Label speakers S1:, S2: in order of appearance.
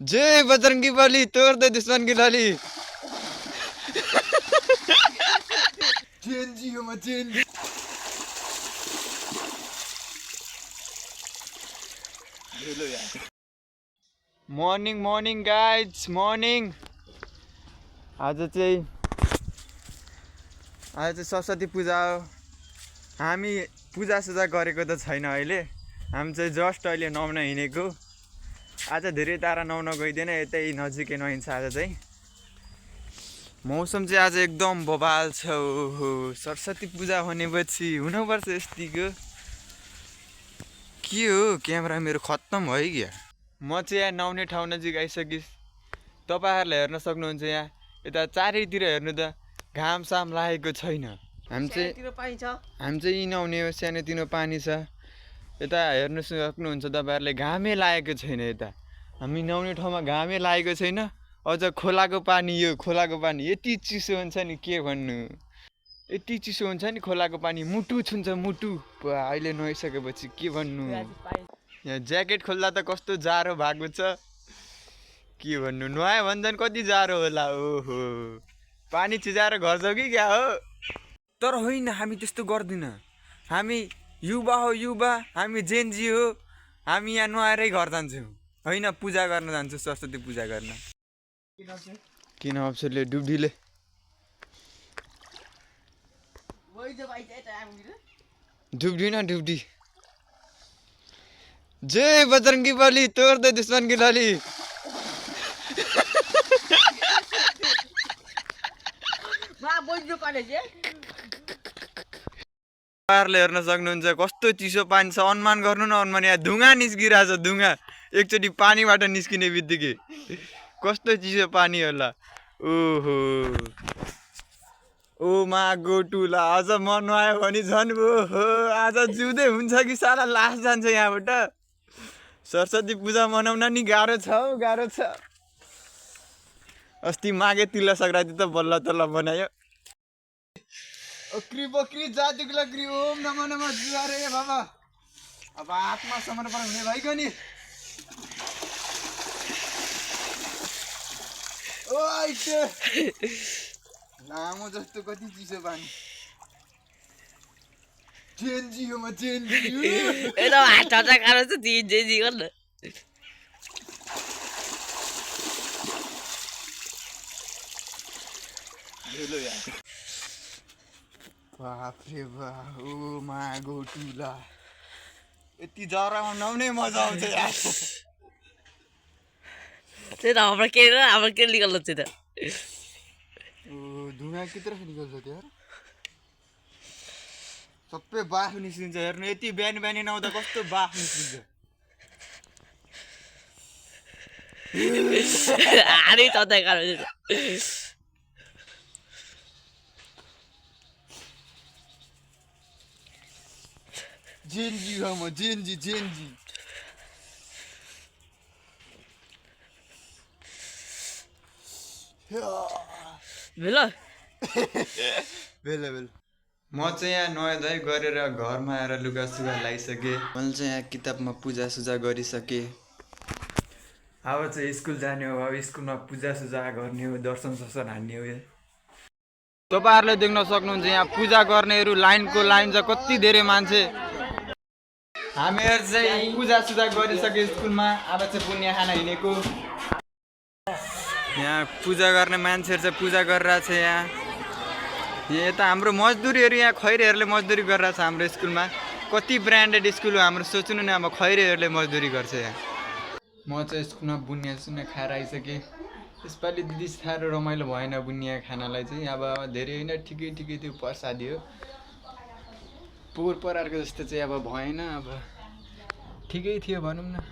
S1: जय बजरंगी बली, तोड़ दे दुश्मन की लाली। चेंजी हो मैं चेंजी। Morning morning guys, morning. आज चाहिँ सरस्वती पूजा हो। हामी पूजासुजा गरेको त छैन अहिले। हामी चाहिँ जस्ट अहिले नुहाउन हिँडेको। आज धेरै टाढा नुहाउन गइदिएन, यतै नजिकै नुहाइन्छ आज चाहिँ। मौसम चाहिँ आज एकदम बबाल छ। ओहो, सरस्वती पूजा भनेपछि हुनुपर्छ यस्तिको। के हो, क्यामेरा मेरो खत्तम भयो क्या। म चाहिँ यहाँ नुहाउने ठाउँ नजिक आइसकिस्। तपाईँहरूले हेर्न सक्नुहुन्छ यहाँ यता चारैतिर हेर्नु त घाम साम लागेको छैन। हामी चाहिँ यी नुहाउने हो, सानोतिनो पानी छ। यता हेर्नु सक्नुहुन्छ तपाईँहरूले घामै लागेको छैन। यता हामी नुहाउने ठाउँमा घामै लागेको छैन। अझ खोलाको पानी, यो खोलाको पानी यति चिसो हुन्छ नि के भन्नु। यति चिसो हुन्छ नि खोलाको पानी, मुटु छुन्छ मुटु। अहिले नुहाइसकेपछि के भन्नु। यहाँ ज्याकेट खोल्दा त कस्तो जाडो भएको छ के भन्नु। नुहायो भने झन् कति जाडो होला। ओहो, पानी चिजाएर घर जाऊ कि क्या हो। तर होइन, हामी त्यस्तो गर्दैन। हामी युवा हो, युवा। हामी जेनजी हो। हामी यहाँ नुहाएरै घर जान्छौँ, होइन पूजा गर्न जान्छौँ, सरस्वती पूजा गर्न। किन अप्सरले डुब्डीले डुब्डी न डुब्डी। जय बजरंगी बली, तोड़ दे दुश्मन की लाली। तपाईँहरूले हेर्न सक्नुहुन्छ कस्तो चिसो पानी छ। अनुमान गर्नु न, अनुमान। यहाँ धुङ्गा निस्किरहेछ, धुङ्गा एकचोटि पानीबाट निस्किने बित्तिकै। कस्तो चिसो पानी होला। ओहो, ओ मा गोटुला। अझ म नुहायो भने झन् ओहो, आज जिउँदै हुन्छ कि साला लास जान्छ यहाँबाट। सरस्वती पूजा मनाउन नि गाह्रो छ हौ, गाह्रो छ। अस्ति माघे तिला सङ्क्रान्ति त बल्ल तल्ल बनायो। अक्री बक्री जातिको लक्री, ओम नमः नमः जुवारे बाबा। अब आत्मा समर्पण हुने भइगयो नि। लामो जस्तो कति चिसो पानी। चेन्जी हो म चेन्जी।
S2: एकदम हात हटा खानु छ ती जेजी गर्न।
S1: बाप रे बाप, ओ मा गोटुला। यति जरामा नुहाउने मजा आउँछ यार।
S2: त्यही त हाम्रो के निकाल्नु चाहिँ त।
S1: ओ धुँगा कित्र निकाल्छ त्यो यार। सबै बाफ निस्किन्छ। हेर्नु, यति बिहान बिहान नुहाउँदा कस्तो बाफ निस्किन्छ।
S2: हाडी तताइ खानु छ।
S1: जेनजी हो म, जेनजी जेनजी।
S2: भेल
S1: बेल बेल। म चाहिँ यहाँ नुहाइ गरेर घरमा आएर लुगा सुगा लगाइसकेँ। मैले चाहिँ यहाँ किताबमा पूजा सुजा गरिसकेँ। अब चाहिँ स्कुल जाने हो। अब स्कुलमा पूजा सुजा गर्ने हो, दर्शन सर्शन हान्ने हो। तपाईँहरूले देख्न सक्नुहुन्छ यहाँ पूजा गर्नेहरू लाइनको लाइन छ, कति धेरै मान्छे। हामीहरू चाहिँ पूजा सुजा गरिसके स्कुलमा। अब चाहिँ पुण्य खाना हिँडेको। यहाँ पूजा गर्ने मान्छेहरू चाहिँ पूजा गरिरहेछ। यहाँ यता हाम्रो मजदुरीहरू, यहाँ खैरेहरूले मजदुरी गरिरहेछ हाम्रो स्कुलमा। कति ब्रान्डेड स्कुल हो हाम्रो, सोच्नु न। अब खैरेहरूले मजदुरी गर्छ यहाँ। म चाहिँ स्कुलमा बुनिया सुनिया खाएर आइसकेँ। यसपालि दिदी साह्रो रमाइलो भएन बुनिया खानालाई चाहिँ। अब धेरै होइन, ठिकै ठिकै त्यो प्रसादी हो। पोहोर परारको जस्तो चाहिँ अब भएन। अब ठिकै थियो भनौँ न।